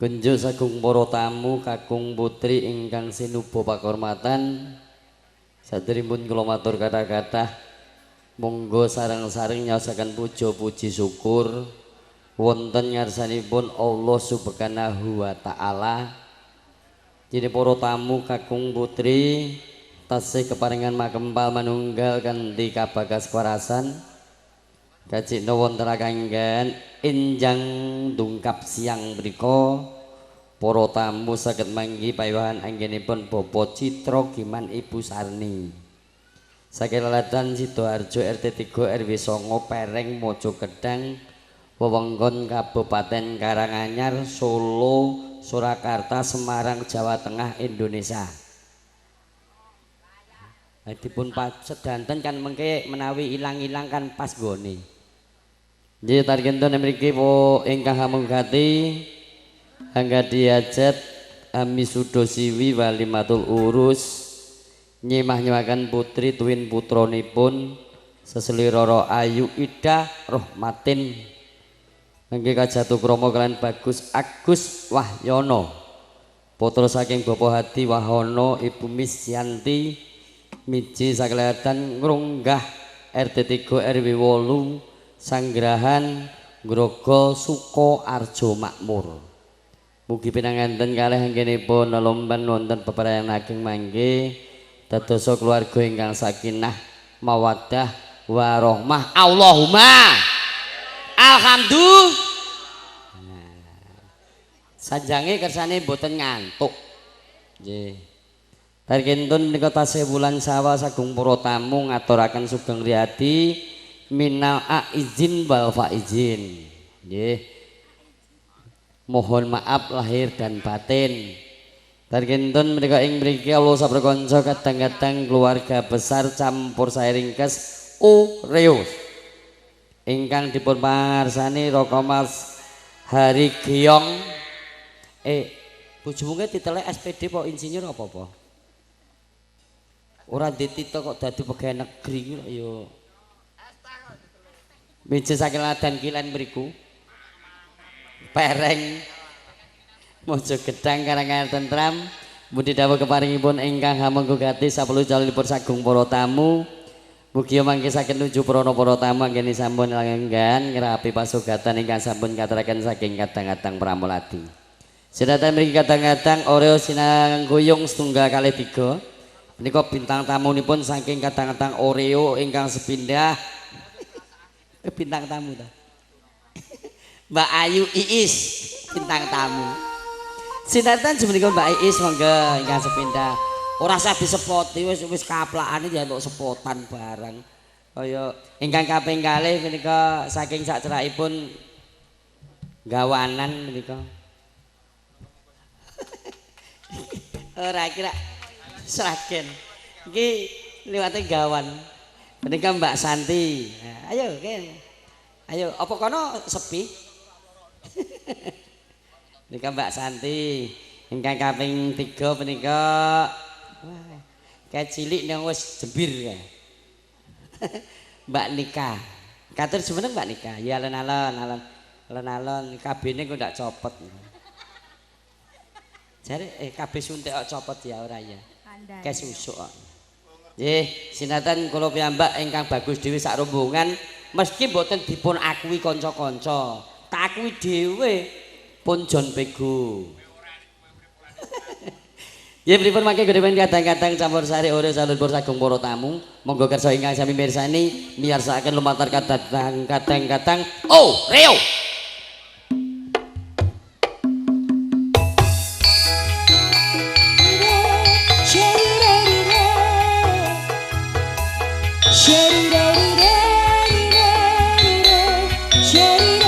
Kunjuk sagung para tamu kakung putri ingkang sinuba pakurmatan. Saderipun kula matur kathah-kathah monggo sareng-sareng nyaosaken puja puji syukur wonten ngarsanipun Allah Subhanahu wa taala. Dene para tamu kakung putri tasih keparingan makempal manunggal kanthi kabagas kewarasan. Kajikna wonten kanggan enjang dungkap siang mriku para tamu saged manggi paewahan anggenipun Bapak Citra Giman Ibu Sarni. Saking Laladan Sidoarjo RT 3 RW 9 Pereng Mojogedang wewengkon Kabupaten Karanganyar Solo Surakarta Semarang Jawa Tengah Indonesia. Dipun sedanten kan mengke menawi ilang-ilang kan pas nggone. Nggih tarkentun mriki po ingkang hamunggati angga diajat ami sudosiwi walimatul urus nyemah-nyemahaken putri tuwin putranipun seselira Ayu Ida Rohmatin mangke kajatu krama kalian Bagus Agus Wahyono putra saking Bapak Hadi Wahono Ibu Misyanti miji sakelatan ngrunggah RT 3 RW 8 Sanggrahan Grogol Sukoharjo Makmur. Mugi pinanganten kalih anggenipun lelomban wonten peprayan ageng mangke dadosa keluarga ingkang sakinah mawaddah warahmah. Allahumma alhamdulillah. Sanjange kersane mboten ngantuk. Nggih. Tarkentun menika tasih wulan Syawal sagung para tamu ngaturaken sugeng riyadi minal aizin wal faizin. Nggih. Mohon maaf lahir dan batin. Tarkentun menika ing mriki Allah saprakanca kadang-kadang keluarga besar campur sae ringkes Oreos. Ingkang dipun pangarsani Raka Mas Hari Giyong. Bojomu titele SPD apa insinyur apa-apa? Ora ndek titel kok dadi pegawai negeri ki ya. Miji saking Ladan Kilen mriku. Pereng Mojogedang Karanganyar Tentram mugi dawuh keparingipun ingkang hamengku gati sapelu calonipun sagung para tamu. Mugi mangke saged nuju prana para tamu anggene sampun langenggan ngrapi pasugatan ingkang sampun kateraken saking kadang-kadang pramuladi. Sedatan mriki kadang-kadang Oreo sinangguyung setunggal kalih tiga. Menika bintang tamunipun saking kadang-kadang Oreo ingkang sepindah. Bintang tamu ta. Mbak Ayu Iis bintang tamu. Sinten menika Mbak Iis monggo ingkang sepindah. Ora usah disepoti wis wis kaplakane ya entuk sepotan barang. Kaya ingkang kaping kalih menika saking sakcerakipun gawanan menika. Ora kira Sragen. Iki liwate gawan. Menika Mbak Santi. Nah, ayo kene. Ayo apa kono sepi? Menika Mbak Santi. Ingkang kaping 3 menika wah, kae cilik nang wis jembir kae. Mbak Nika. Katur jumeneng Mbak Nika. Ya alon-alon, alon. Alon-alon kabene kok ndak copot. Jare KB suntik kok copot ya ora ya. Kae susuk kok. Nggih, sinatan kula piyambak ingkang bagus dhewe sak rombongan meski mboten dipun akui kanca-kanca. Tak akui dhewe pun John Pego. Nggih pripun mangke gede kadang-kadang campur sari ore salun pur sagung para tamu. Monggo kersa ingkang sami mirsani miyarsakaken lumantar kadang-kadang oh Reo. Shady, daddy, daddy, daddy, shady,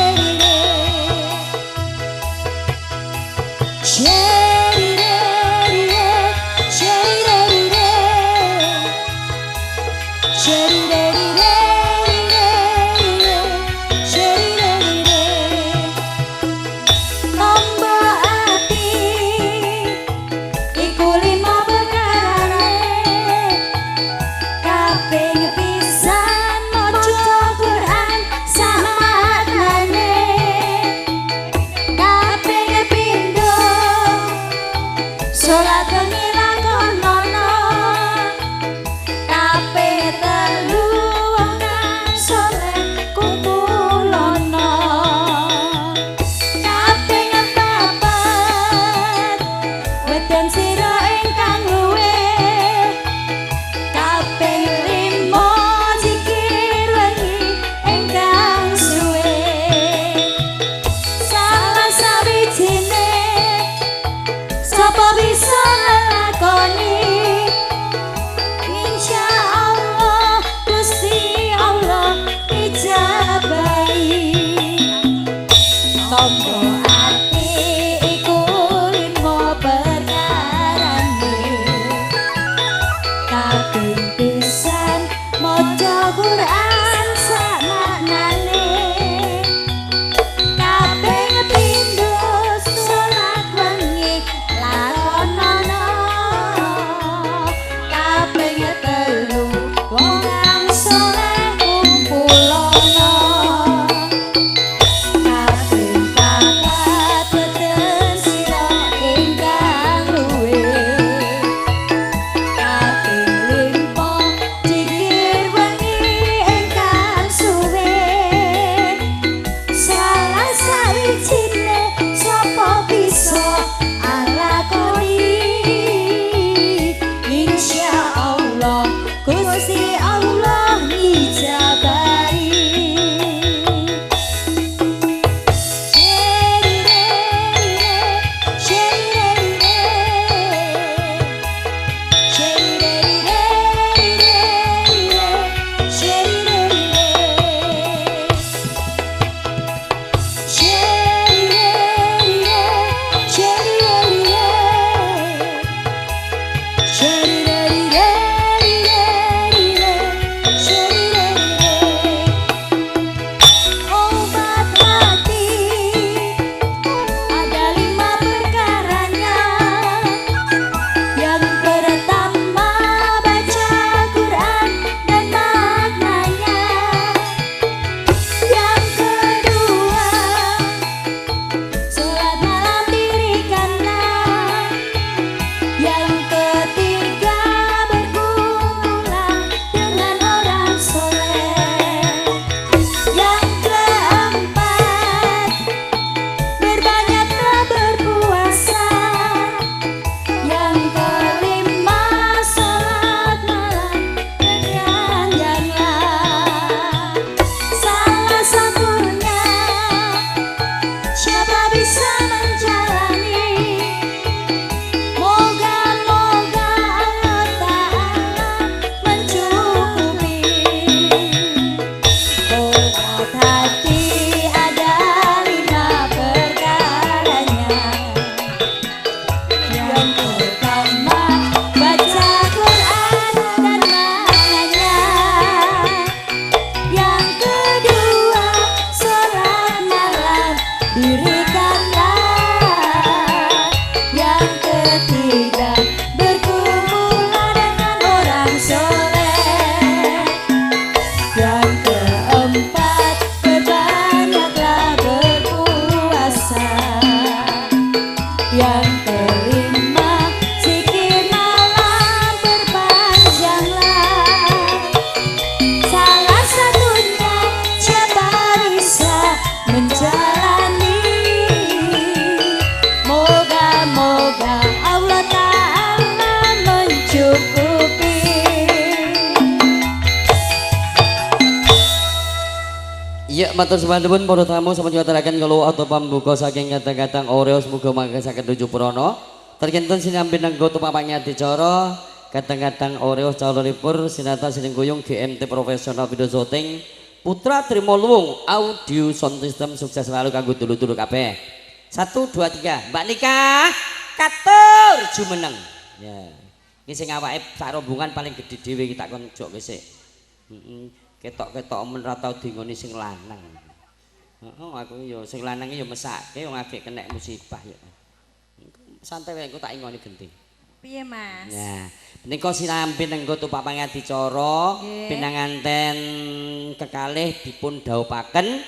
daddy, daddy. sijine sapa bisa alakoni. Insyaallah Gusti Allah ngijabahi. Obat hati ada 5 perkaranya. Yang pertama baca Quran dan maknanya. Yang kedua sholat malam dirikanlah. Yang ketiga berkumpulan dengan orang soleh. Yang keempat berbanyaklah berpuasa. Yang kelima sholat malam berpanjanglah. Salah satunya siapa bisa menjalani. Moga-moga Allah Ta'ala mencukupi. Obat hati ada 5 perkaranya. Yang pertama baca Quran dan maknanya. Yang kedua sholat malam dirikanlah. Yang ketiga berkumpulan dengan orang soleh. Yang keempat berbanyaklah berpuasa. Yang kelima zikir malam perpanjanglah. Salah satunya siapa bisa menjalani. Moga-moga Allah Ta'ala mencukupi. Iya, matur sembah nuwun para tamu sampun ngaturaken kula atau pambuka saking kadang-kadang Oreo semoga mangke saged nuju prana. Terkintun sinambi nenggo tumapang adicara kadang-kadang Oreo calonipur sinata sinengkuyung GMT Profesional Video Shooting Putra Trimo Luwung Audio Sound System sukses selalu kanggo dulur-dulur kabeh. 1 2 3 Mbak Nika katur jumeneng. Ya. Iki sing awake sak rombongan paling gedhe dhewe iki tak kon jokke sik. Heeh. Ketok-ketok men ra tau dingoni sing lanang. Heeh, aku ya sing lanang ya mesake wong agek kenek musibah ya. Santai wae engko tak ingoni genti. Piye Mas? Nah, menika sinambi nenggo tupak pangadicara pinanganten kekalih dipun dhawuhaken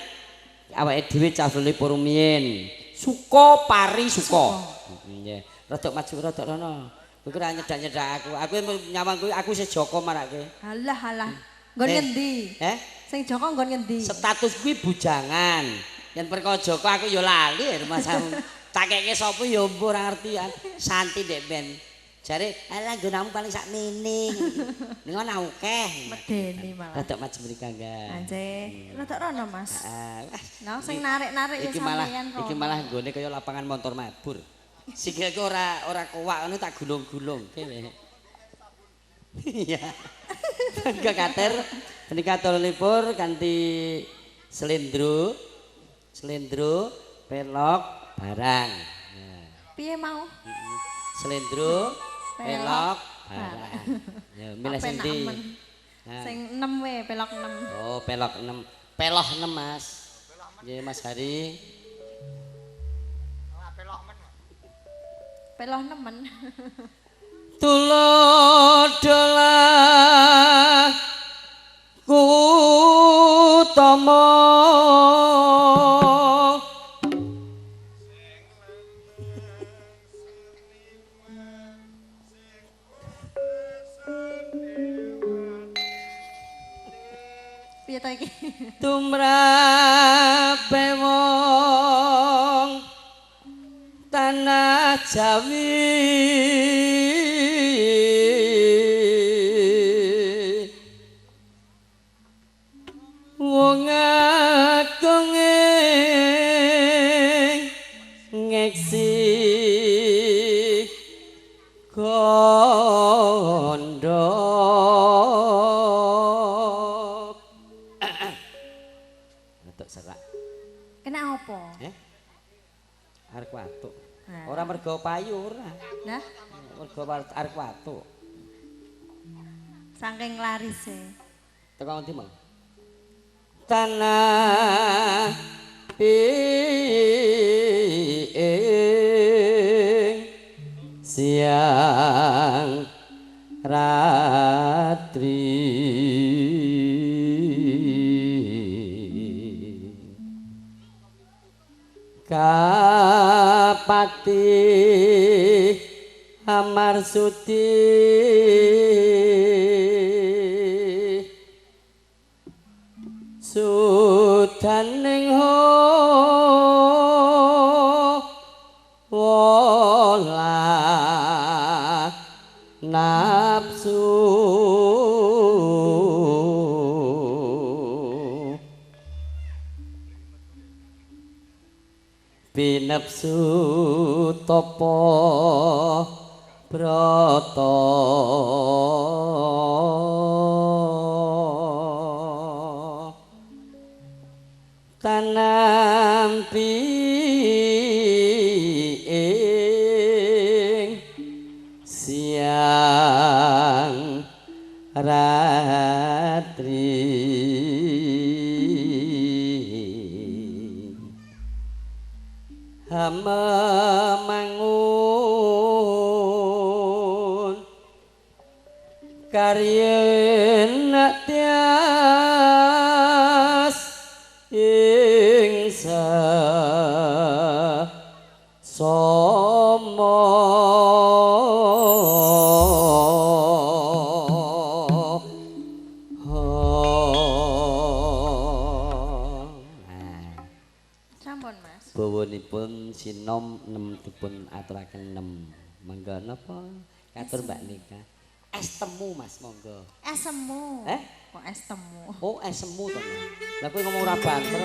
awake dhewe cah lipur rumiyin. Suka pari suka. Nggih. Rodok maju rodok rono. Kowe ora nyedak-nyedak aku. Aku nyawang kuwi aku isih Joko marake. Halah halah. Nggon ngendi? Eh? Sing Joko nggon ngendi? Status kuwi bujangan. Yen perkara Joko aku ya lali masamu. Tak keke sapa ya mbuh ora ngerti. Santi ndek ben. Jare alah nggonamu paling sakmene. Ning ana akeh. Medeni malah. Rodok maju mriki enggak. Anje, rodok rono Mas. Heeh. Nah, sing narik-narik ya sampeyan rono. Iki malah nggone kaya lapangan motor mabur. Sikilku ora kowak ngono tak gulung-gulung. Iya. Bangga kater menika lipur kanthi slendro, slendro, pelok, barang. Piye mau? Slendro, pelok, barang. Ya, milih sing ndi? Sing 6 we, pelok 6. Oh, pelok 6. Peloh 6, Mas. Nggih, Mas Hari. Peloh men. Peloh nemen. Tulodolah kutama Piye ta iki? Tumrape wong Tanah Jawi wong agung ngeksi gondo. Atuk serak. Kena apa? Arek watuk. Ora mergo payu ora. Lah, mergo arek watuk. Saking larise. Teko ngendi, Mang? Tanah ing siang ratri kapati Amarsudi sudaning wola nafsu binafsu topo brata tanampi ing siang ratri mangun karya tias ing soma. Sampun, Mas. Bawanipun sinom nem dipun aturaken nem. Mangga napa? Katur Mbak Nika. Es temu, Mas, monggo. Es semu. Eh? Kok es temu? Oh, es semu to. Lah kowe ngomong ora banter.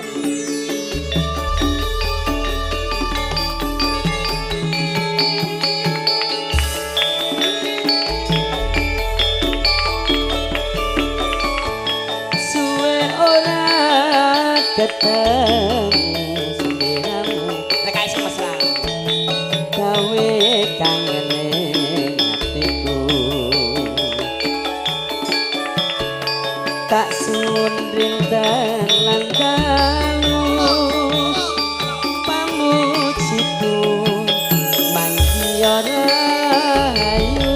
Suwe ora ketemu sliramu. Nek kae mesra. Gawe kangene atiku. Tak suwun rinten lan dalu pamujiku manggiya rahayu.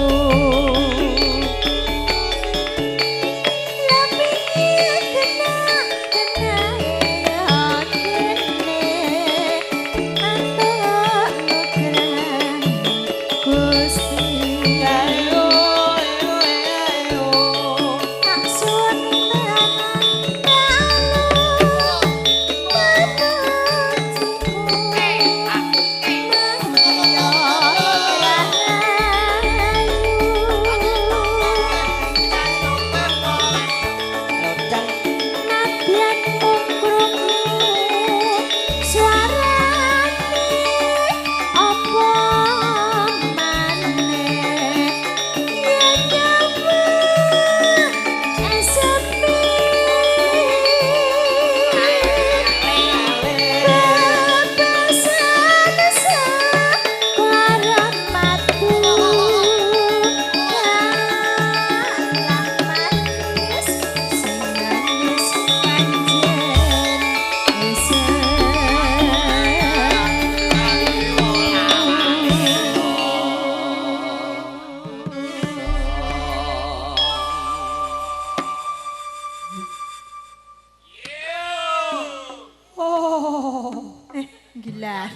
Gila.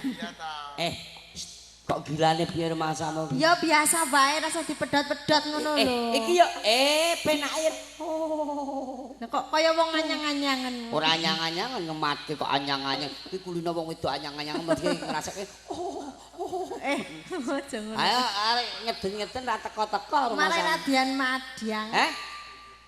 Kok gilane piye masamu? Ya biasa wae rasa dipedhot-pedhot ngono lho. Iki yo penake. Oh. Lah kok kaya wong anyang-anyangan. Ora anyang-anyangan ngematke kok anyang-anyang. Iki kulino wong wedok anyang-anyangan mesti ngrasake oh. Aja ngono. Ayo arek ngeden-ngeden ra teko-teko rumah. Malah radian madyang. Heh?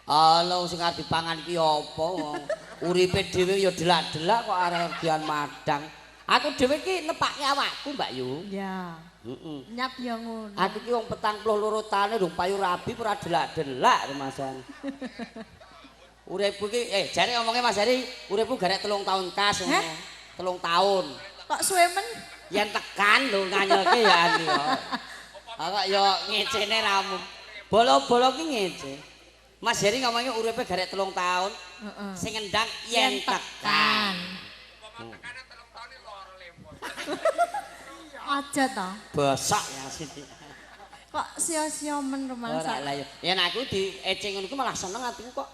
Ala sing arep dipangan ki apa wong. Uripe dhewe ya delak-delak kok arep radian madang. Aku dhewe ki nepake awakku, Mbak Yu. Iya. Heeh. Nyap ya ngono. Aku ki wong 42 taun durung payu rabi ora delak-delak rumasan. Uripku ki jare omonge Mas Heri, uripku garek 3 tahun kas ngono. 3 tahun. Kok suwe men? Yen tekan lho nganyelke ya andi kok. Kok ya ngecene ramu. Bolo-bolo ki ngece. Mas Heri ngomongnya uripe garek 3 tahun. Heeh. Sing ngendang yen tekan. Tekane 3 tahun loro lempor. Aja to. Bosok ya sini. Kok sia-sia men rumangsa. Ora lah ya. Yen aku dieceng ngono ku malah seneng atiku kok.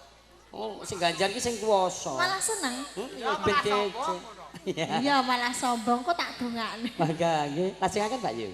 Oh, sing ganjar ki sing kuwasa. Malah seneng. Ya ben dieceng. Iya malah sombong kok tak dongakne. Mangga nggih, lajengaken Mbak Yu.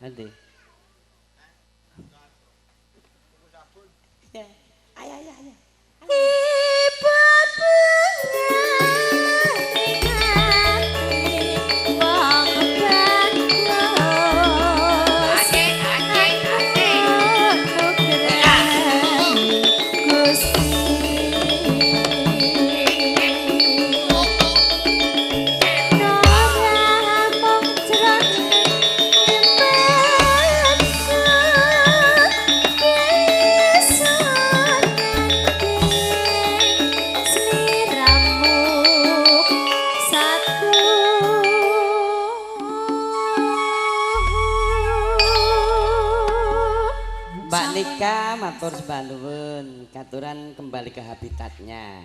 Nanti. Ya, ayo ayo ayo. Yes. Mbak Nika matur sembah nuwun, katuran kembali ke habitatnya.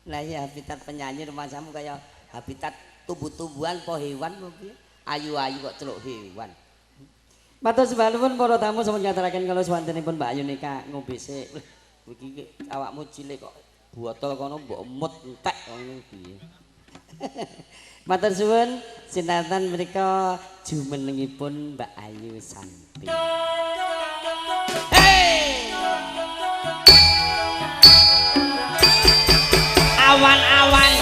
Lah iya habitat penyanyi rumahmu kaya habitat tumbuh-tumbuhan po hewan po piye? Ayu-ayu kok celuk hewan. Matur sembah nuwun para tamu sampun ngaturaken kala swantenipun Mbak Ayu Nika ngombe sik. Iki awakmu cilik kok botol kono mbok emut entek ngono piye. Matur suwun sinten mriku jumenengipun Mbak Ayu Santi. Hey! Awan-awan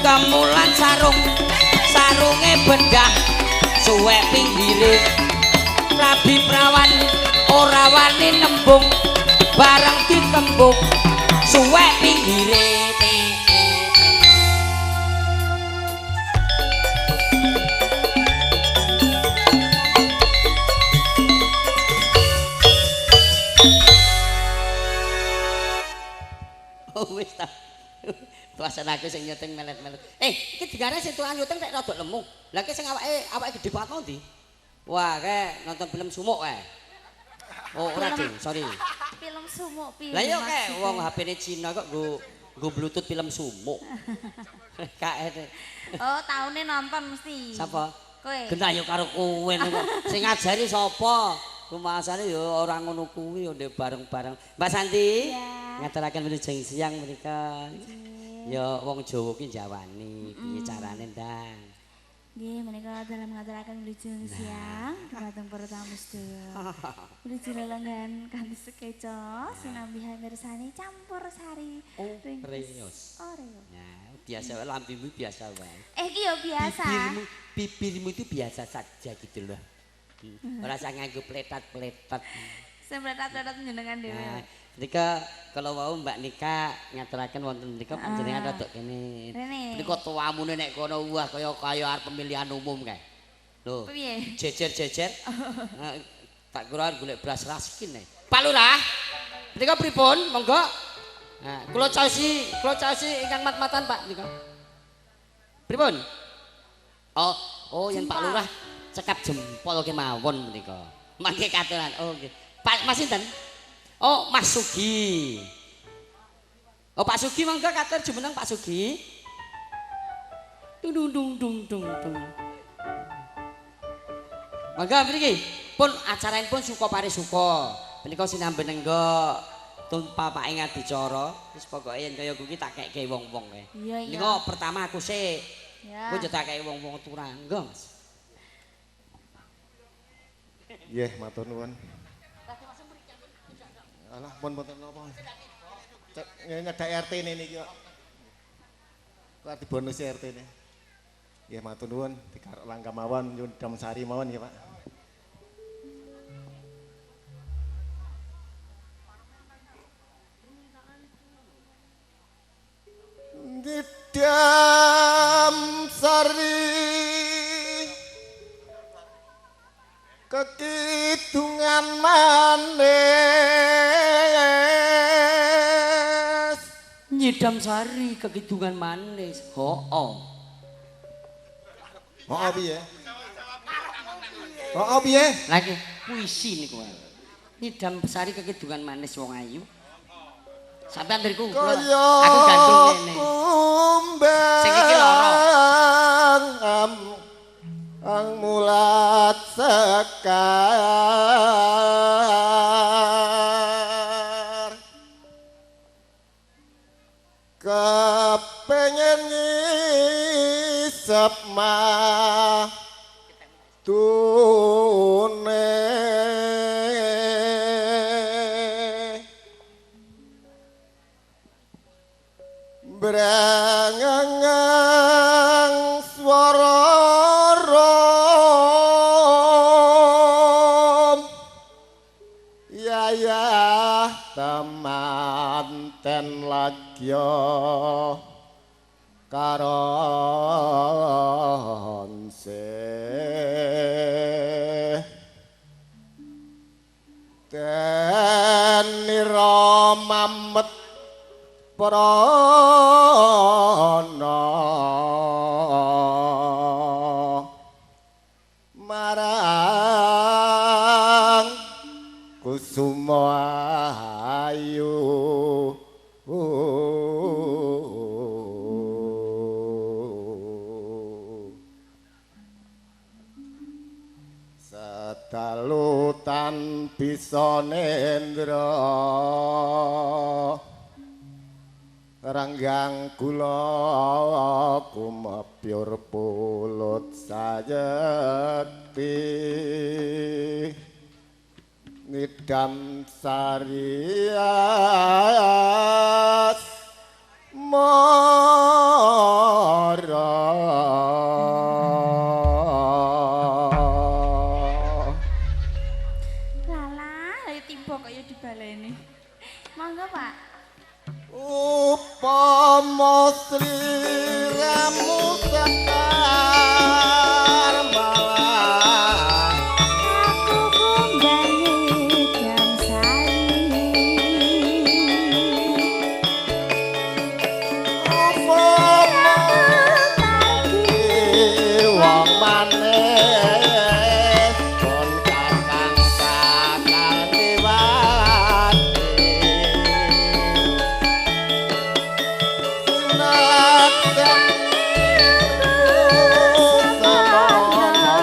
kemulan sarung, sarunge bedah suwek pinggire. Rabi prawan ora wani nembung, bareng ditembung suwek pinggire. Wis ta. Tuasan aku sing nyuting melet-melet. Iki digare sing tukang nyuting rek rada lemu. Lah ki sing awake gedhe banget mau ndi? Wah, kae nonton film sumuk kae. Oh, ora ding, sorry. Film sumuk piye? Lah iya kae wong HP-ne Cina kok nggo Bluetooth film sumuk. Kae. Oh, taune nonton mesti. Sapa? Kowe. Genah yo karo kowe kok. Sing ngajari sapa? Rumasane ya ora ngono kuwi ya ndek bareng-bareng. Mbak Santi, ngaturaken wilujeng siang menika. Ya wong Jawa ki njawani, piye carane ndang? Nggih, menika dalam ngaturaken wilujeng siang dumateng para tamu sedaya. Wilujeng lelenggan kanthi sekeca sinambihan mirsani campur sari. Oh, reos. Oh, reos. Nah, biasa wae lambimu biasa wae. Iki ya biasa. Bibirmu itu biasa saja gitu loh. Ora usah nganggo pletat-pletat. Sing pletat-pletat njenengan dhewe. Nah, menika kalau wau Mbak Nika ngaturaken wonten menika panjenengan rada kene. Menika tuamune nek kono wah kaya kaya arep pemilihan umum kae. Lho. Piye? Jejer-jejer. Tak kira golek beras raskin nek. Pak Lurah. Menika pripun? Monggo. Nah, kula caosi ingkang mat-matan Pak menika. Pripun? Oh, yen Pak Lurah cekap jempol kemawon menika. Mangke katuran. Oh nggih. Pak Mas sinten? Oh, Mas Sugi. Oh, Pak Sugi monggo katur jumeneng Pak Sugi. Dung dung dung dung dung dung. Monggo mriki. Pun acaranipun suka parisuka. Menika sinamben nenggo tun papake ngadicara. Wis pokoke yen kaya kuwi tak kekke wong-wong kae. Iya, iya. Menika pertama aku sik. Ya. Ku tak kei wong-wong turang. Monggo, Mas. Nggih, matur nuwun. Alah, pun mboten napa. Nyedak RT-ne niki kok. Kok dibonus RT-ne. Nggih, matur nuwun, dikarok langka mawon nyuwun Damsari mawon nggih, Pak. Damsari kekidungan manis. Nyidam sari kekidungan manis. Hooh. Hooh piye? Hooh piye? Lagi puisi niku. Nyidam sari kekidungan manis wong ayu. Sampeyan mriku aku gandung kene. Sing iki lara. Ang mulat sekar kepengen ngisep madune brengengang swara temanten lagya karonse Dalu tan bisa nendra ranggang kula kumepyur pulut sayekti ngidam sarias mara. Lala, ayo tiba kok ya dibaleni. Monggo, Pak. Upama sliramu sekar malah Aku kembali jam sari. Upama wong manis kon kakang bakal liwati sinadyan semono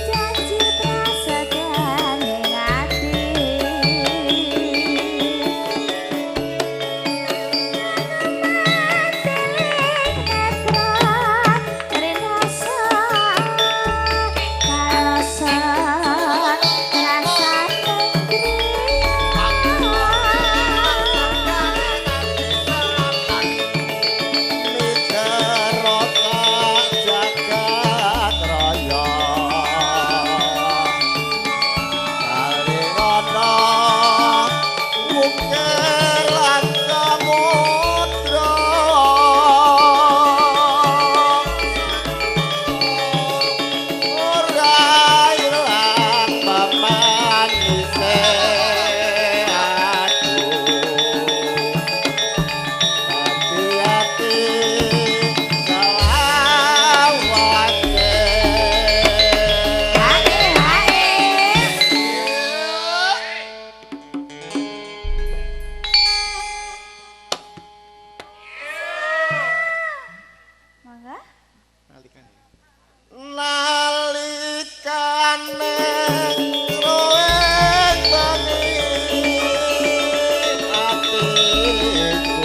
Janji prasetya ning ati. Miturut jagat raya kalinana wukir lan samudra ora ilang pamanise aduh hati-hati selawase. Mangga? Nalikane roeng bengi atiku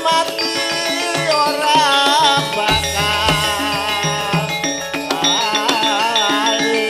mati ora bakal lali.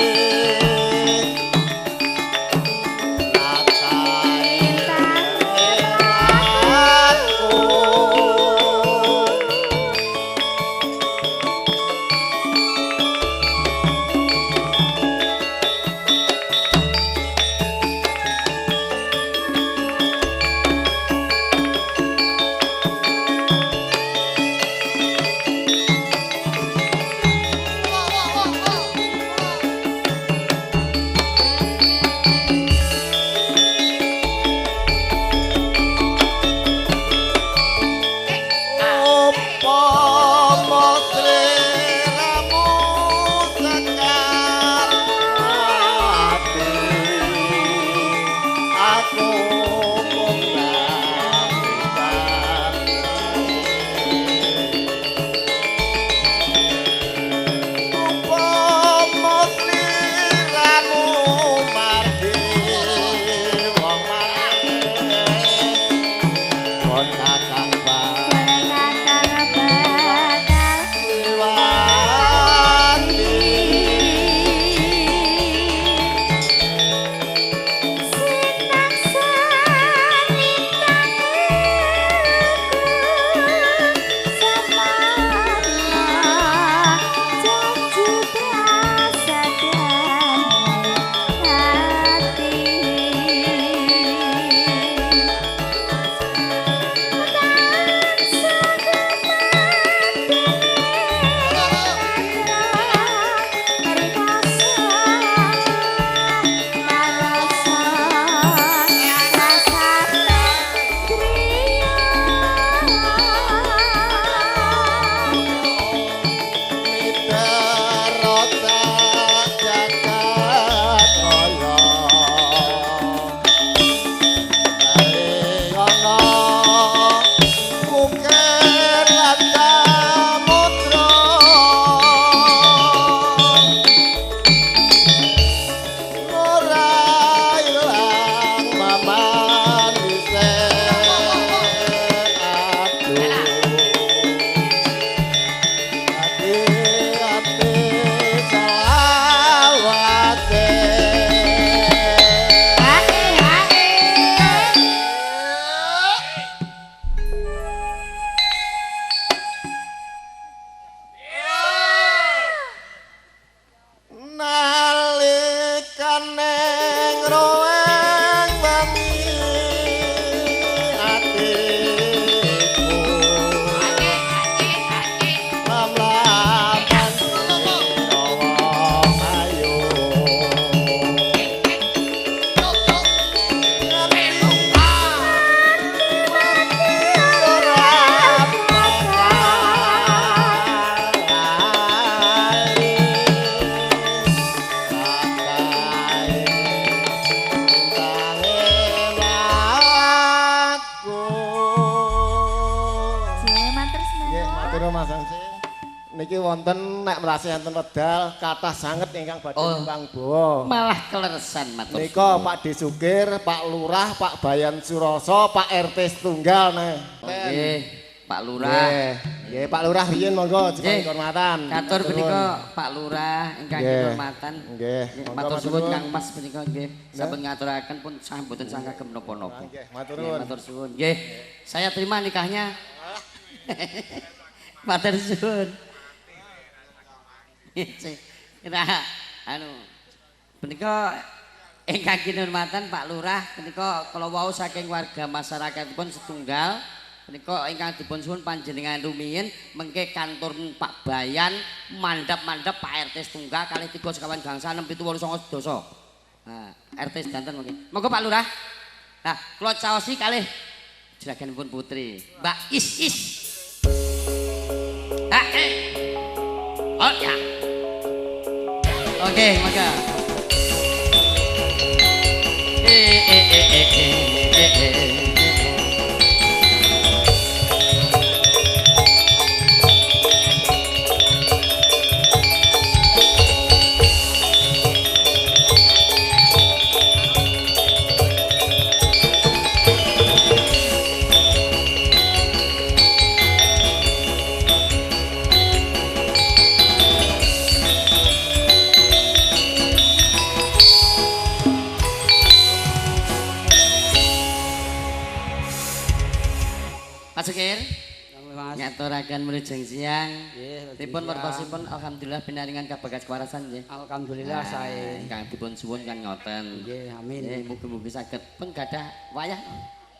Niki wonten nek mrasi enten wedal kathah sanget ingkang badhe nyumbang bawa. Malah kleresan matur. Nika Pak Disukir, Pak Lurah, Pak Bayan Suroso, Pak RT setunggal neh. Nggih, Pak Lurah. Nggih, Pak Lurah riyin monggo dipun hormatan. Katur punika Pak Lurah ingkang kinurmatan. Nggih, matur suwun Kang Mas punika nggih. Sampun ngaturaken pun sah mboten sah kagem napa-napa. Nggih, matur nuwun. Matur suwun. Nggih. Saya terima nikahnya. Matur suwun. Nah, anu punika ingkang kinurmatan Pak Lurah punika kala wau saking warga masyarakatipun setunggal punika ingkang dipun suwun panjenengan rumiyin mengke kantor Pak Bayan mandhap-mandhap Pak RT setunggal kalih 3 sekawan gangsa 6 7 8 9 dasa. Nah, RT sedanten mengke. Monggo Pak Lurah. Nah, kula caosi kalih juraganipun putri Mbak Is Is. Ha eh. Oh ya. Oke, maka. Sukir ngaturaken wilujeng siang. Dipun wertosipun alhamdulillah pinaringan kabagas kewarasan nggih. Alhamdulillah sae. Ingkang dipun suwun kan ngoten. Nggih, amin. Nggih, mugi-mugi saged pun gadah wayah.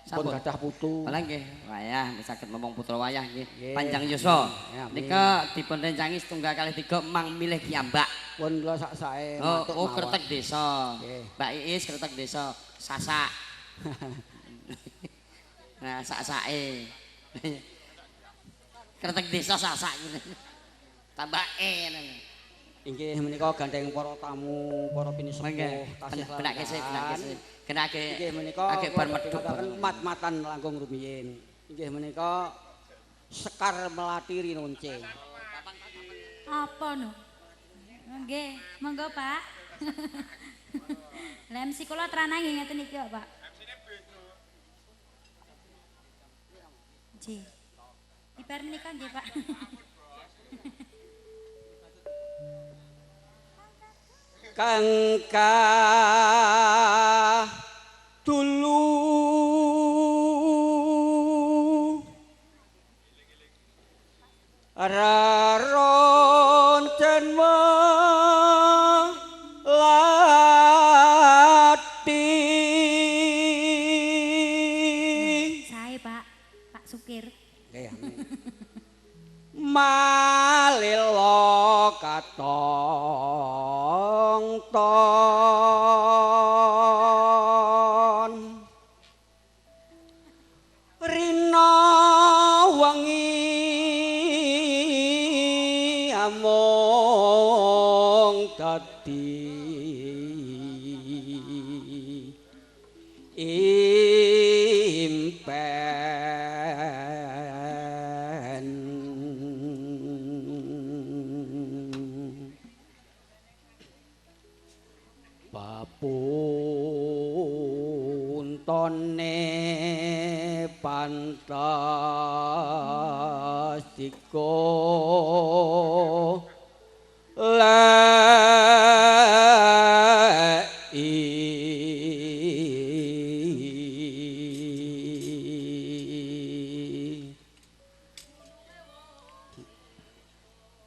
Pun gadah putu. Malah nggih, wayah saged momong putra wayah nggih. Panjang yuswa. Nika dipun rencangi setunggal kalih 3 mang milih kiyambak. Pun kula sak sae. Oh, kretek desa. Mbak Iis kretek desa Sasak. Nah, sak-sake. Kretek desa sasak ngene. Tambah e ngene. Inggih menika gandeng para tamu, para pinisepuh tasih benake sik, benake sik. Kenake inggih menika agek bar medhuk mat-matan langkung rumiyin. Inggih menika Sekar Melati Rinonce. Apa no? Nggih, monggo Pak. Lah MC kula tranang nggih ngeten iki kok, Pak. Nggih. Dibar menika nggih, Pak. Kangka dulu raron den melati. Sae, Pak. Pak Sukir. Nggih, amin. Malila katong ton rina wengi amung dadi impen. Papuntone pantas diko lei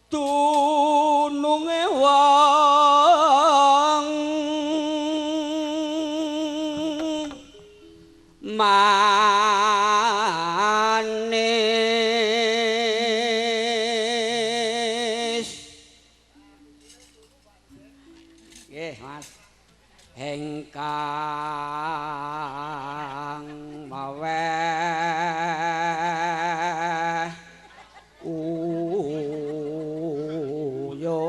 tununge wong manis. Nggih, Mas. Hengkang maweh uyo.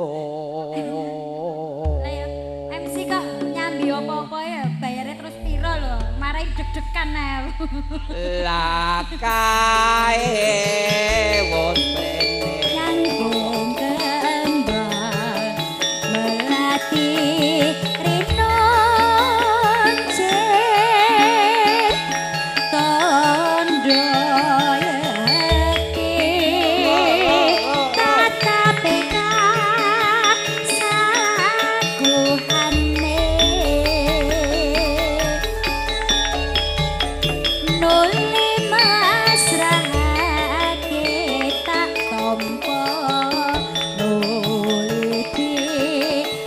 Lah ya, MC kok nyambi apa-apa ya, bayarnya terus piro lho, marai deg-degan ae. Lah kae wis mrene. Nyanggung dadi rinonce tondo yekti tatape kasaguhane nuli masrahake tak tampa nuli dikalongake.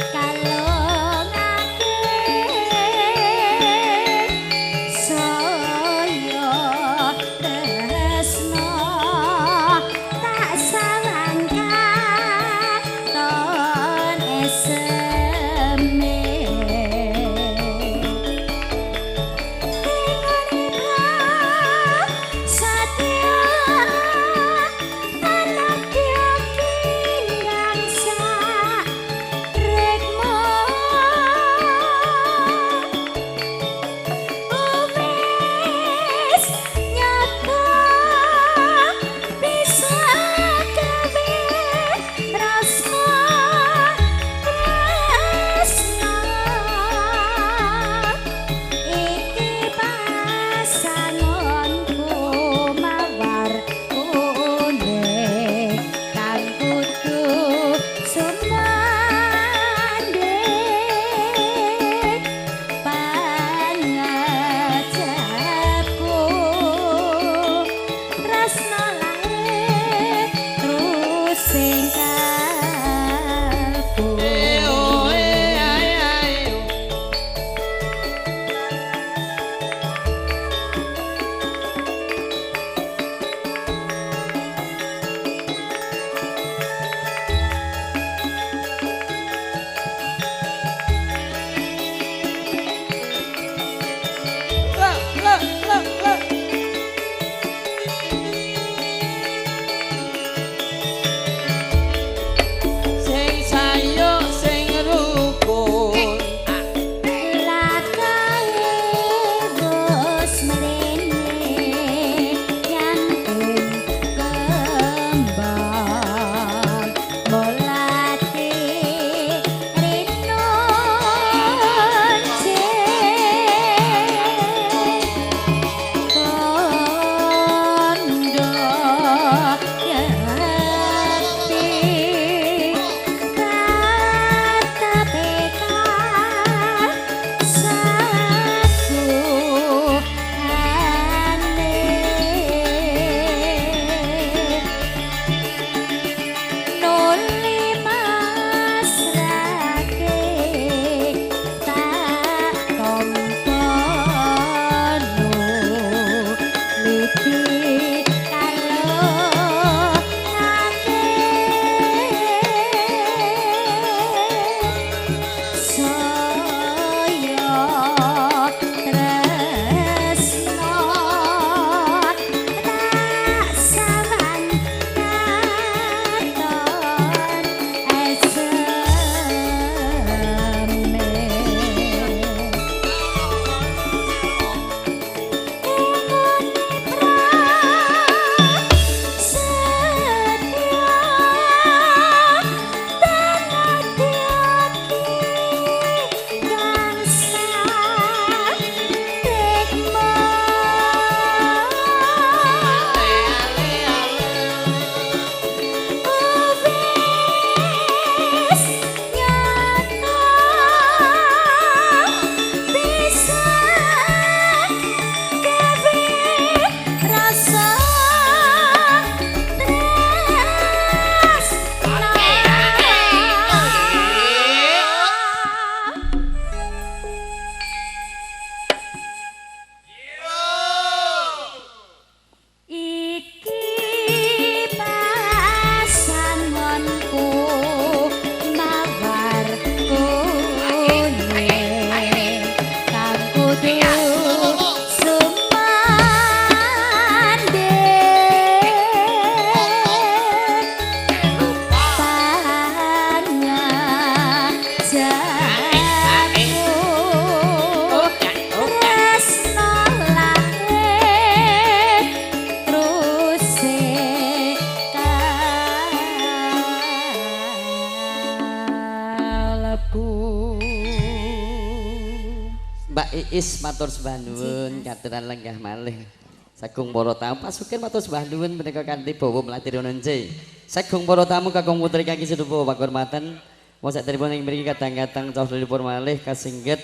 Mbak Iis matur sembah nuwun katuran lenggah malih. Sagung para tamu pasukan matur sembah nuwun menika kanthi bawa mlatir nonce. Sagung para tamu kakung putri kaki sedupa pakurmatan. Mau sakderipun ing mriki kadang-kadang cawis malih kasingget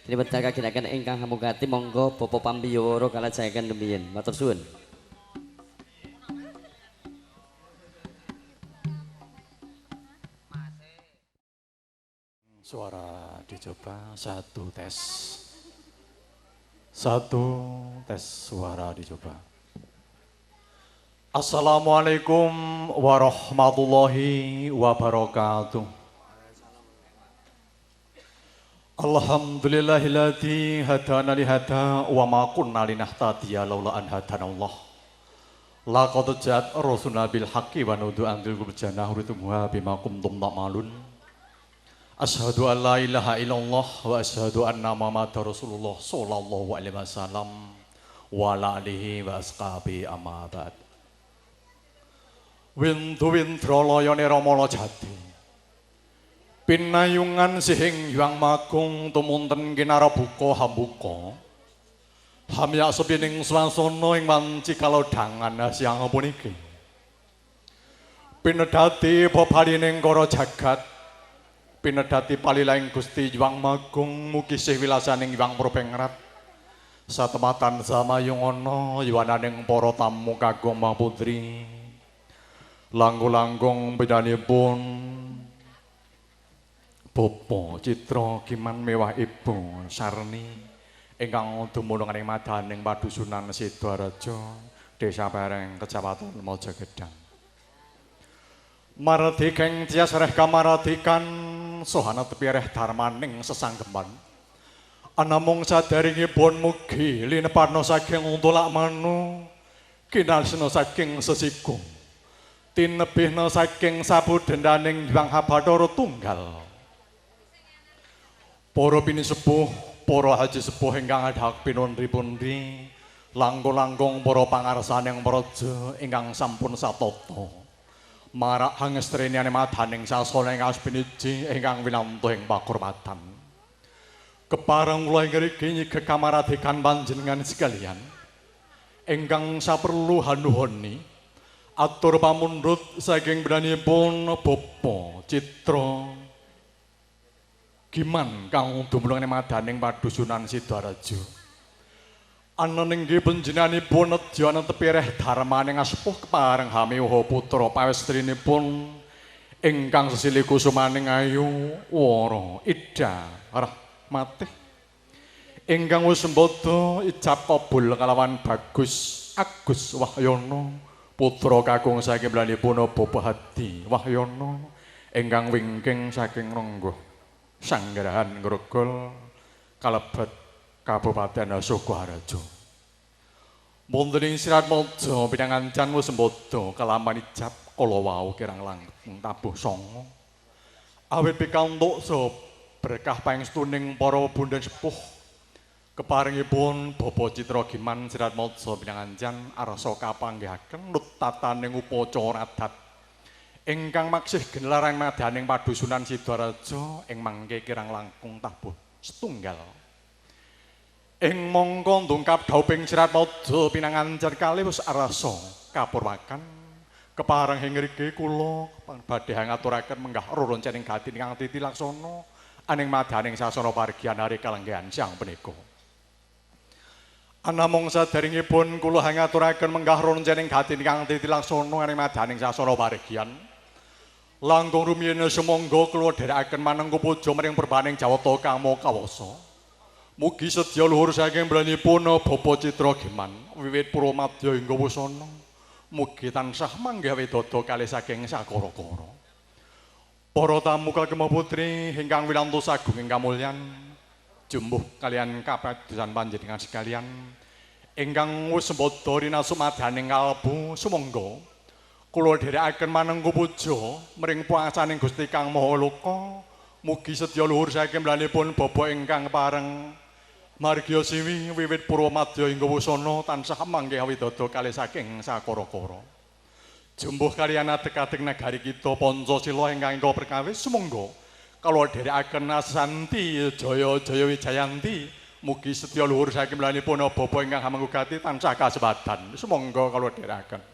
dinebetaken kaginaken ingkang hamukati monggo Bapak pambiyawara kalajengaken rumiyin. Matur suwun. Suara dicoba satu tes. Satu tes suara dicoba. Assalamualaikum warahmatullahi wabarakatuh. Alhamdulillahilladzi hadana li hada wa ma kunna linahtadiya laula an hadanallah. Laqad ja'at rusuluna bil haqqi wa nudu an tilkul jannah uritumuha bima kuntum ta'malun. Asyhadu an la ilaha illallah wa asyhadu anna Muhammadar Rasulullah sallallahu alaihi wasallam wa ala alihi wa ashabi amma ba'd. Windu windralaya niramala jati. Pinayungan sihing Hyang Magung tumunten kinarabuka hambuka. Hamyak sepining swasana ing wanci kalodhangan siang puniki. Pinedhati bebalining kara jagat. Pinedhati palilaing Gusti Hyang Magung mugi sih wilasaning Hyang Prabengrat. Satematan samayungana yuwananing para tamu kakung putri. Langkung-langkung pinanipun Bapak Citra Giman mewah Ibu Sarni ingkang dumunung ing madaning padusunan Sidoarjo, Desa Pereng, Kecamatan Mojogedang. Mardikeng tias reh kamaradikan sohana tepi reh dharmaning sesanggeman. Anamung sadaringipun mugi lineparna saking untulak manu kinalsena saking sesigung. Tinebihna saking sabudhendaning Hyang Bathara Tunggal. Para pinisepuh, para haji sepuh ingkang adhak pinundri-pundi, langkung-langkung para pangarsaning praja ingkang sampun satata. Marak hangestreniane madaning sasana ingkang piniji ingkang winantu ing pakurmatan. Kepareng kula ing ngriki nyigek kamaradikan panjenengan sekalian ingkang saperlu hanuhoni atur pamundhut saking benanipun Bapak Citra Giman kang dumunung ing madaning padusunan Sidoarjo. Ana nggih panjenenganipun nedya netepi reh dharmaning asepuh kepareng hamiwaha putra pawestrinipun ingkang sesilih kusumaning ayu wara ida rahmatih ingkang wis sembada ijab kabul kalawan Bagus Agus Wahyono putra kakung saking belanipun Bapak Hadi Wahyono ingkang wingking saking Ronggo Sanggarahan Grogol kalebet Kabupaten Sukoharjo. Wonten ing Sirat Maja pinangancan wis sembada kalaman ijab kala wau kirang langkung tabuh sanga. Awit pikantuk saha berkah pangestuning para bunda sepuh keparingipun Bapak Citra Giman Sirat Maja pinangancan arsa kapanggihaken nutataning upacara adat ingkang maksih genelarang madaning padusunan Sidoarjo ing mangke kirang langkung tabuh setunggal. Ing mangka ndungkap dhauping Sirat Maja pinangancan kalih wis arasa kapurwakan kepareng ing ngriki kula badhe ngaturaken menggah reroncening gati ingkang titi laksana aning madaning sasana pargian hari kalenggihan siang punika. Anamung sadaringipun kula ngaturaken menggah roncening gati ingkang titi laksana aning madaning sasana pargian. Langkung rumiyin sumangga kula dherekaken manengku puja maring perbaning Jawata kang Maha Kawasa. Mugi sedya luhur saking branipun Bapak Citra Giman wiwit purwamadya hingga wusana. Mugi tansah manggih widada kalih saking sakara-kara. Para tamu kagem putri ingkang winantu sagung ing kamulyan, jumbuh kalian kapadosan panjenengan sekalian ingkang wis sembada rinasumadaning kalbu sumangga kula dherekaken manengku puja mring puasaning Gusti Kang Maha Loka. Mugi sedya luhur saking blanipun Bapak ingkang pareng margya siwi wiwit purwamadya hingga wusana tansah manggih widada kalih saking sakara-kara. Jumbuh kaliyan adeg-adeg nagari kita Pancasila ingkang ing perkawis sumangga kula dherekaken asanti jaya jaya wijayanti Mugi setya luhur saking mlanipun bapa ingkang hamanggu gati tansah kasempadan. Sumangga kula dherekaken.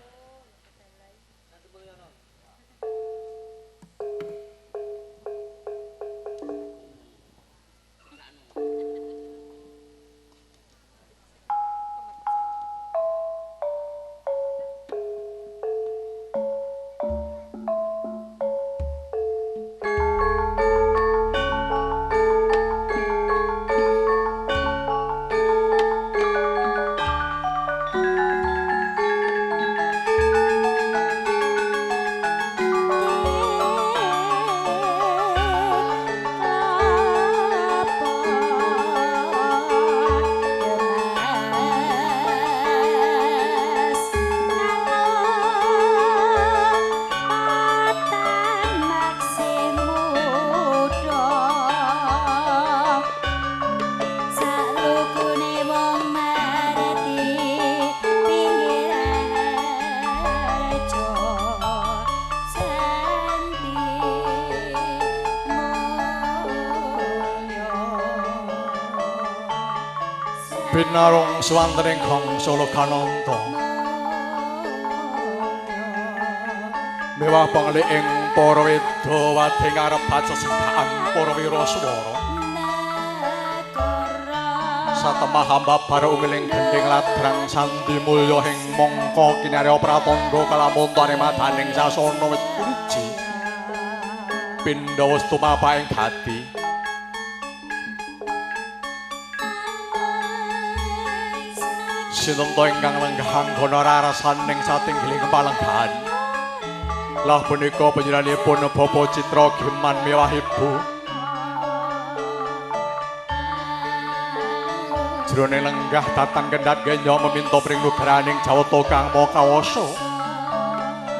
Binarung swanten ing Gangsa Lokananta. Mewah pangli ing para weda wadhe ngarebat sesembahan para wiraswara. Satemah hamba ungiling gendhing ladrang sandi mulya ing mangka kinarya pratandha kalamun madaning sasana wis piniji. Pindha wis tumapa ing gati. Sinenta ingkang lenggah anggana rarasaning satinggiling palenggahan. Lah punika panjenenganipun Bapak Citra Giman mewah Ibu. Jroning lenggah datang kendhat genya meminta pring nugrahaning Jawata kang Maha Kawasa.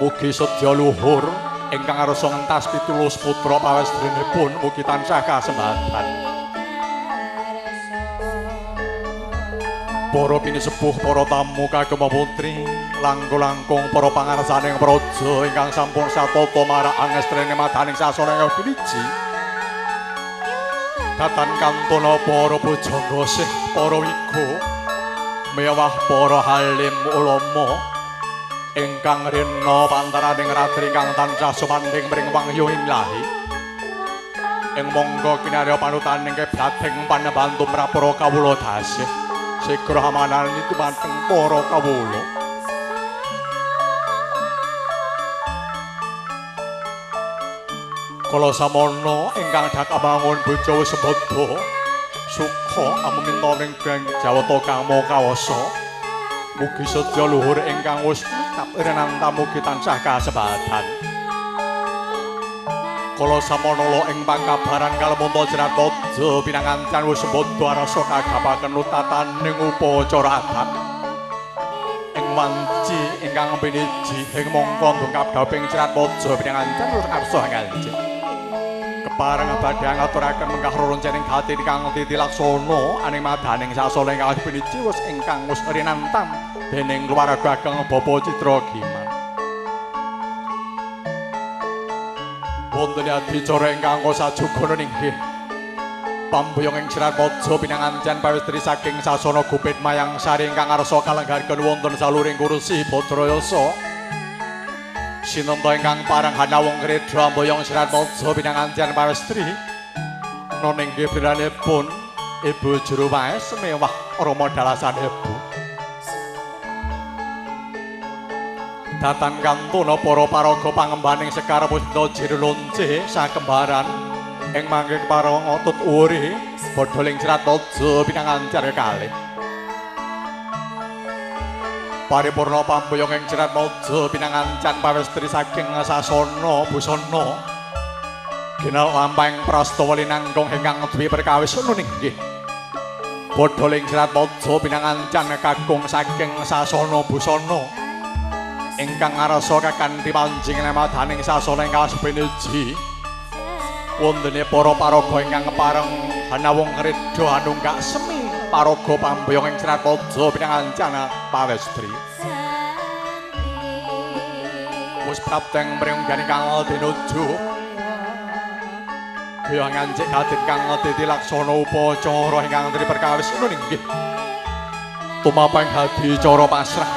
Mugi sedya luhur ingkang arsa ngentas pitulus putra pawestrinipun mugi tansah kasembadan. Para pinisepuh, para tamu kagem putri, langkung-langkung para pangarsaning praja ingkang sampun satata marak angestrene madaning sasana ingkang piniji. Datan kantona para pujangga sih, para wigo, mewah para halim ulama ingkang rina pantaraning ratri ingkang tansah sumandhing mring wangyu ilahi. Ing mangga kinarya panutaning keblating panembahan tumrap para kawula dasih. Sigra hamanani dumateng para kawula. Kala samana ingkang dak amangun bojo wis sembada sukha ameminta ring Jawata kang Maha Kawasa. Mugi sedya luhur ingkang wis tetap renanta mugi tansah kasebadan. Kala samana lo ing pangkabaran kalemunta Jratmaja pinangancan wis sembada arasa kagapaken utataning upacara adat. Ing wanci ingkang piniji ing mangka ndongkap dawuhing Jratmaja pinangancan wis arsa ngaji. Kepareng badhe ngaturaken menggah reroncening gati ingkang titilaksana aning madaning sasana ingkang piniji wis ingkang wis rinantam dening keluarga ageng Bapak Citra Giman. Wonten adicara ingkang sajugana inggih pambuyung ing Jratmaja pinanganten pawestri saking sasana Gupit Mayang Sari ingkang arsa kalenggahaken wonten saluring kursi Badrayasa. Sinenta ingkang pareng hanawung kredha amboyong Jratmaja pinanganten pawestri non inggih prinanipun Ibu Juru Waes mewah Rama dalasan Ibu. Datan kantuna para paraga pangembaning Sekar Puspa Jero Lonce sakembaran ing mangke kepareng otut uri bodholing Jratmaja pinangancar kalih. Paripurna pambuyung ing Jratmaja pinangancan pawestri saking sasana busana ginal lampahing prastawa linangkung ingkang dwi perkawis nun inggih. Bodholing Jratmaja pinangancan kakung saking sasana busana ingkang ngarsa kakanthi panjing madaning sasana ingkang sepiniji. Wontene para paraga ingkang kepareng hanawung kredha anunggak semi paraga pambuyung ing Jratmaja pinangancana pawestri. Wis prapteng mring kang dinuju. Gaya ngancik kaden kang titi laksana upacara ingkang triperkawis inggih tumapeng hadi cara pasrah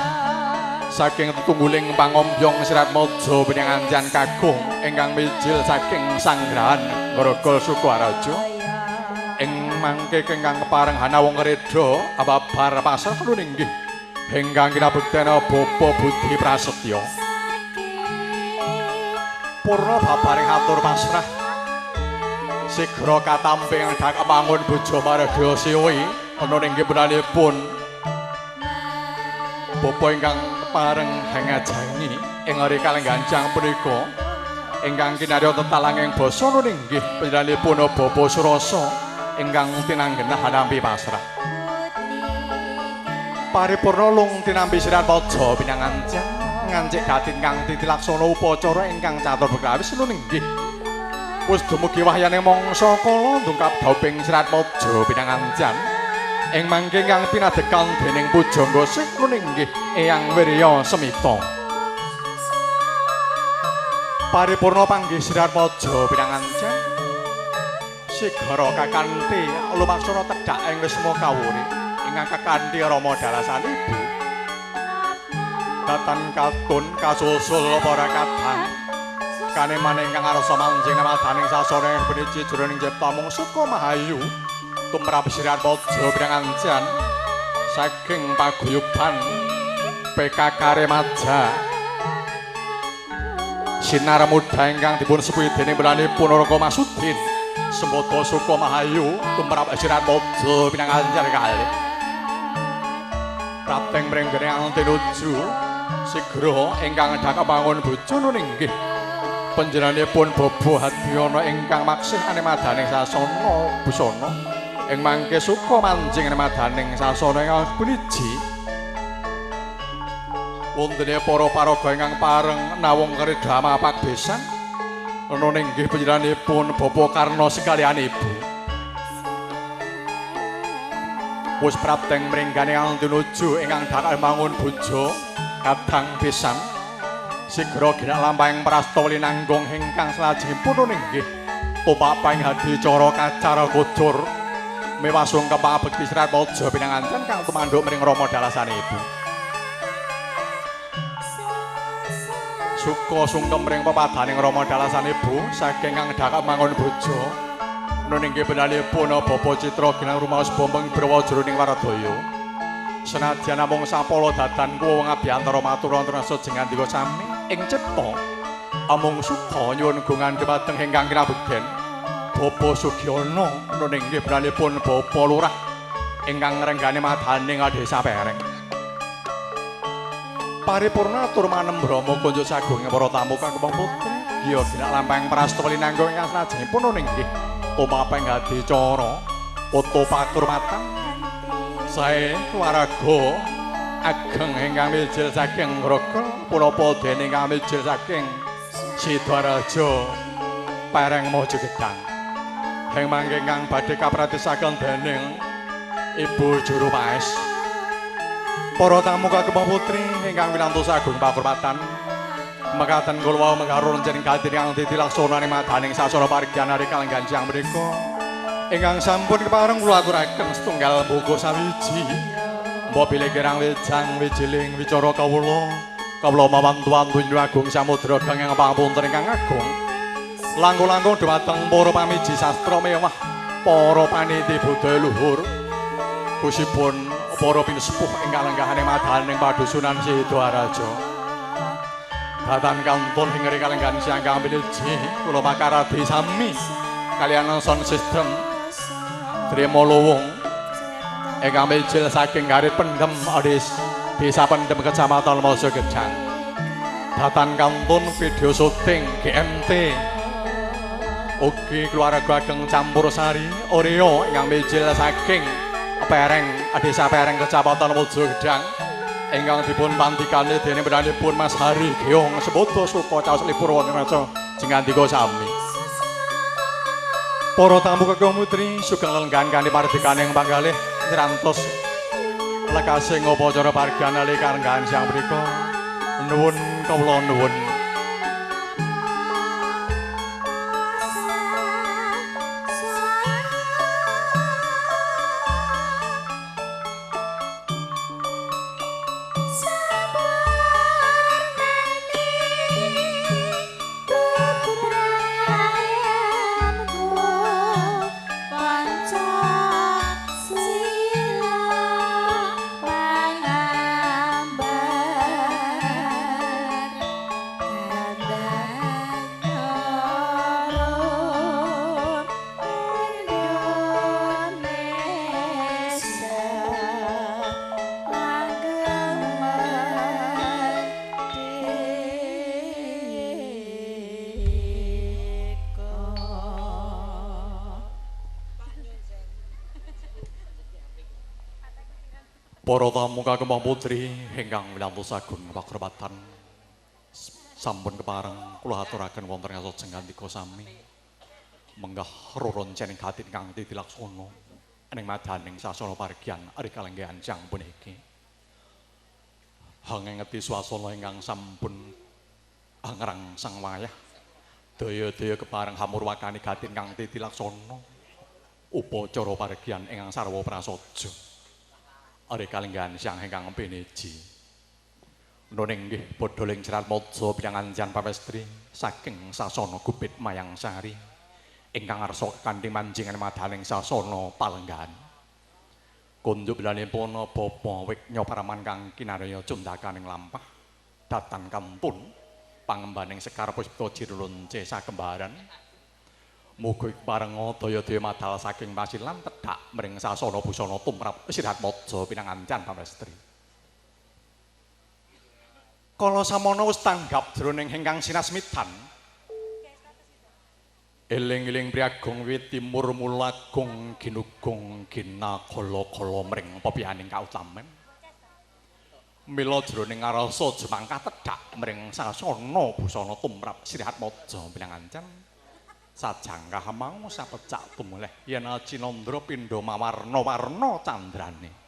saking tetungguling pangombyong Siratmaja pinangancan kakung ingkang mijil saking Sanggrahan Grogol Sukoharjo ing mangke ingkang kepareng hanawung reda ababar pasrah inggih ingkang kinabekten Bapak Budi Prasetyo purna babaring atur pasrah sigra katampi ing mangun bojo marga siwi ana inggih penanipun bapa ingkang pareng hangajangi ing ari kalengganjang punika ingkang kinarya tetalanging basa inggih panjenenganipun Bapak Surasa ingkang tinanggenah hanampi pasrah paripurna lung tinampi Siratmaja pinangancan ngancik gatin kang titi laksana upacara ingkang catur bekawis inggih wis dumugi wahyane mangsa kala ndungkap dauping Siratmaja pinangancan ing mangke ingkang pinadekan dening pujangga sih inggih Eyang Wirya Semita paripurna panggih Siratmaja pinangancan sigara kakanthi lumaksana tedhak ing wisma kawuri ingkang kakanthi Rama dalasan ibu datan katun kasusul para kadang kaneman ingkang arsa manjing madaning sasana ing peniji jroning cipta mung suka mahayu tumrap Siratmaja pinangancan saking paguyuban PKK Remaja Sinar Muda ingkang dipun sepuhi dening panjenenganipun Raka Masudin Sembada Suka Mahayu tumrap Siratmaja pinangancan kalih prapteng mrenggene tinuju sigra ingkang dhakak mangun bojo inggih panjenenganipun Baba Hadiyana ingkang maksih anemadaning sasana busana ing mangke suka manjing anemadaning sasana ingkang puniji wontene para paraga ingkang pareng nawung kredama pabesan ana inggih panjenenganipun Bapak Karna sekalian ibu wis prapteng mrenggane tinuju ingkang dhakak mangun bojo kadang pisan sigra ginak lampahing prasta linanggung ingkang salajengipun inggih tumapeng hadi cara kacara kucur mewah sungkem pangabekti Siratmaja pinanganten kang tumanduk mring Rama dalasane ibu suka sungkem mring pepadaning Rama dalasane ibu saking kang dhakak mangun bojo nuninggi benalipun Bapak Citra ginang rumaos bombeng brawa jroning waradaya senadyan namung sapala dadan kuwa wong abiyantara matur wonten rasa jengandika sami ing cipta amung suka nyuwun gungan dhumateng ingkang kinabekten Bapak Sugiono nuninggi benalipun Bapak Lurah ingkang ngrenggani madaning desa Pereng paripurna atur manembrama konjo sagung para tamu kang putri ya ginak lampahing prasta linanggung ingkang salajengipun nuninggi tumapeng hadi cara foto pakurmatan sae waraga ageng ingkang mijil saking Grogol punapa dene ingkang mijil saking Sidoarjo Pereng Mojogedang ing mangke ingkang badhe kapratisaken dening Ibu Juru Paes para tamu kagem putri ingkang winantos agung pakurmatan mekaten kula wau mengkarun jeneng kadiri kang titi laksanane madaning sasana parigyan ari kalengganjang menika ingkang sampun kepareng kula aturaken setunggal buku sawiji mbok bilih kirang wijang wijiling wicara kawula kawula mawantu-wantu agung samudra kang pangapunten ingkang agung langkung-langkung dhumateng para pamiji sastra mewah para paniti budaya luhur khususipun para pinesepuh ingkang lenggahane madaning padusunan Sidoarjo datan kantun ing kalenggan siang kang piniji kula makaradi sami kaliyan sound system Trimo Luwung ingkang mijil saking Garit Pendem Adis Desa Pendem Kecamatan Mojogedang datan kantun video syuting GMT ugi keluarga ageng Campur Sari Oreo ingkang mijil saking Pereng Desa Pereng Kecamatan Mojogedang ingkang dipun pantikane dening panjenenganipun Mas Hari Geong Sebodo Suka caos libur wonten raca jengandika sami. Para tamu kakung putri sugeng lelenggahan kanthi pardikaning panggalih nyrantos lekasing upacara parigyan kalenggahan siang punika. Nuwun kawula nuwun. Para tamu kagem putri ingkang wilantos agung pakrobatan sampun kepareng kula aturaken wonten ing sajeng sami menggah roroncen gati ingkang titilaksana ning madaning sasana pargyan ari kalenggahan siang puniki. Hangengeti swasana ingkang sampun angrangsang wayah daya-daya kepareng hamurwakani gati ingkang titilaksana upacara pargyan ingkang sarwa prasaja ari kalenggahan siang ingkang pineji. Nuning nggih padha ing Serat Maja pinanganjan pawestri saking sasana Gupit Mayangsari ingkang ngarsa kanthi manjingan madaning sasana palenggahan. Kunjuk bilanipun Bapa Wignya Paraman kang kinarya cundhakaning lampah datan kantun pangembaning Sekar Puspita Jirulunce sakembaran. Muga parenga daya-daya madal saking pasilan tedhak mring sasana busana tumrap Sirat Maja pinangancan pamestri. Kala samana wis tanggap jroning ingkang sinasmitan. Eling-eling priagung wiwit timur mulagung ginugung ginakala-kala mring pepihaning kautamen. Mila jroning ngarasa jemangkah tedhak mring sasana busana tumrap Sirat Maja pinangancan. Sajangkah mau sapecak tumuleh yen Cinandra pindha mawarna-warna candrane.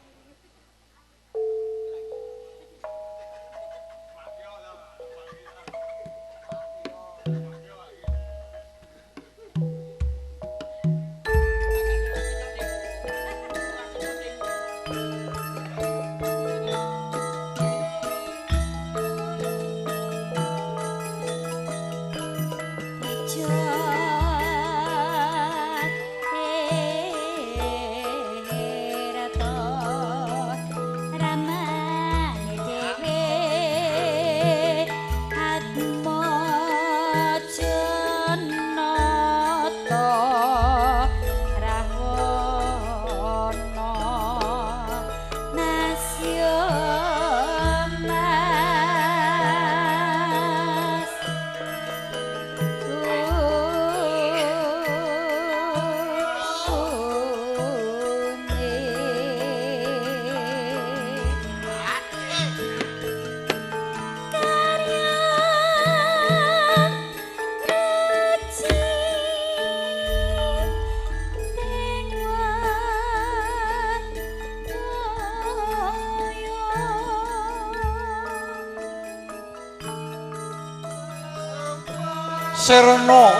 Sirna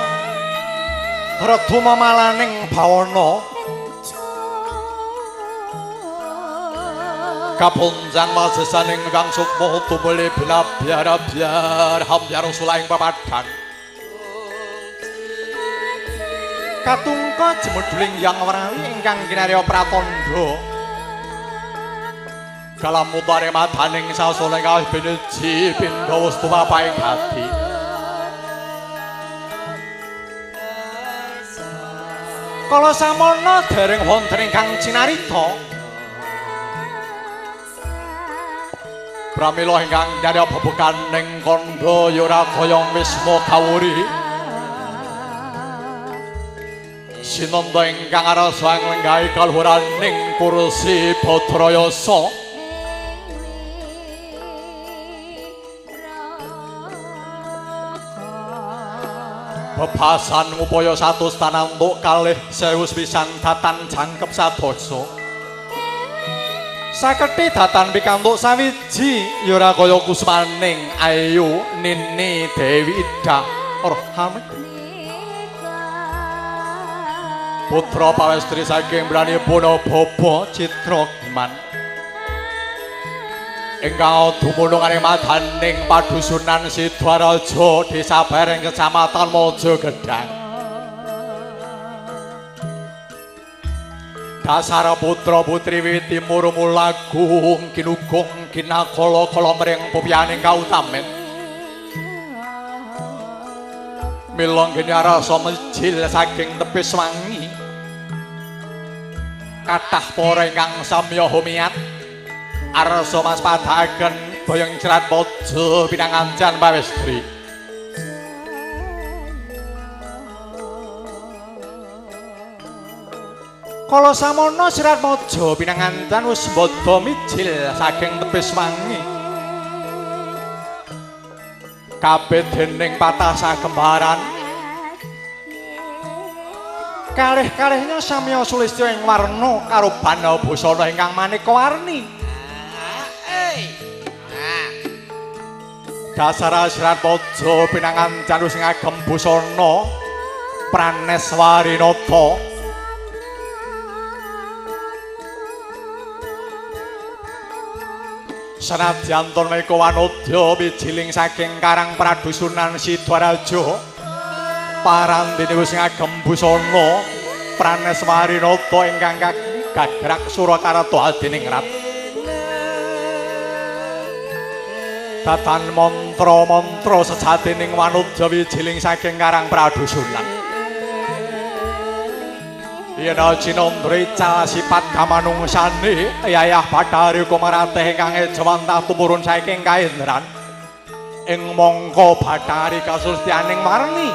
redu mamalaning bawana kapunjang majesaning kang sukma tumuli bilabyar hambyar sulaing papadhan katungka jemeduling yang wrawi ingkang kinarya pratandha kalamutare madaning sasana kawih bineji pindha wastu papaing ati. Kala samana dereng wonten ingkang cinarita pramila ingkang nyarya bebekaning kandha ya ora kaya wisma kawuri sinanda ingkang arasa nglenggahi kaluhuraning kursi Badrayasa bebasan ngupaya 100 tanantuk 2.000 sepisan datan jangkep sadasa saketi datan pikantuk sawiji ya ora kaya kusmaning ayu nini Dewi Ida Orhame putra pawestri saking branipun Bapa Citragiman ingkang dumunung ing madaning padusunan Sidoarjo Desa Bareng Kecamatan Mojogedang. Dasar putra putri wiwit timur mulagung ginugung ginakala-kala mring pupianing kautamen. Mila nggene rasa mejil saking tepis wangi. Kathah para ingkang samya humiyat arsa maspadhaken boyong Serat Maja pinangancan pawestri. Kala samono Siratmaja pinanganten wis mbada mijil saking tepis wangi. Kabeh dening patasa kembaran. Kalih-kalihnya samya sulistya ing warna karuban busana ingkang maneka warni. Dasar Siratmaja pinanganten wis ngagem busana Praneswarinata. Senadyan taneka wanodya wijiling saking Karang Pradusunan Sidoarjo, parandene wis ngagem busana Praneswarinata ingkang gagrak Surakarta hadiningrat. Datan mantra-mantra sejatining wanodya wijiling saking Karang Pradusunan. Yen cinandra ical sipat kamanungsane yayah Bathari Kumaratih ingkang ejawantah tumurun saking kaendran. Ing mangka Bathari kasulistyaning warni.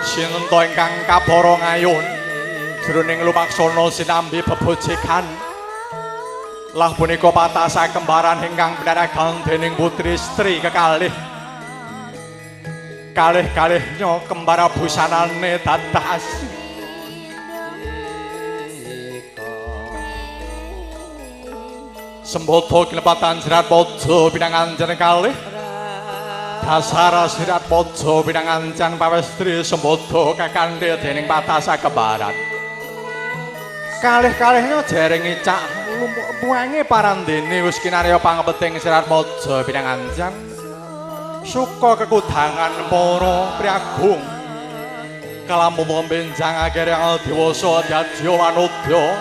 Sinenta ingkang kabara ngayun jroning lumaksana sinambi bebojegan. Lah punika patasa kembaran ingkang pinaragan dening putri estri kekalih. Kalih-kalihnya kembara busanane dadah asli. Sembada kilepatan Siratmaja pinanganten kalih. Dasar Siratmaja pinanganten pawestri sembada kakandhe dening patasa kembaran. Kalih-kalihnya jereng icak lumuwange parandene wis kinarya pangepeting Siratmaja pinanganten. Suka kekudangan para priagung kalamun benjang akere dewasa dadi wanodya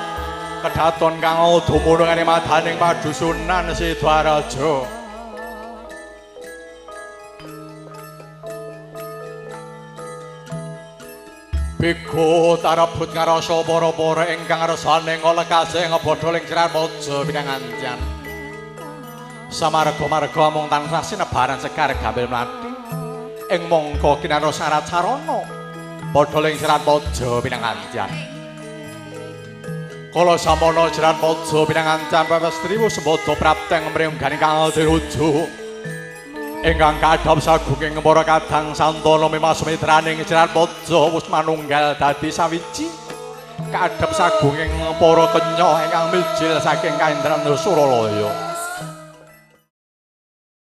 kedaton kang dumunung ing madaning padusunan Sidoarjo. Bego tarebut ngarasa para-para ingkang resane nglekase ngebodho ing Siratmaja pinanganten. Samarga-marga mung tansah sinebaran sekar gambil mlati ing mangka kinara syarat sarana padha ing Siratmaja pinanganten. Kala samono Siratmaja pinanganten pawestri wis sembada prapteng mriyungganing kang dirujuk ingkang kadhap sagunging para kadang santana mimas mitraning Siratmaja wis manunggal dadi sawiji kadhap sagunging para kenya ingkang mijil saking kaendran Suralaya.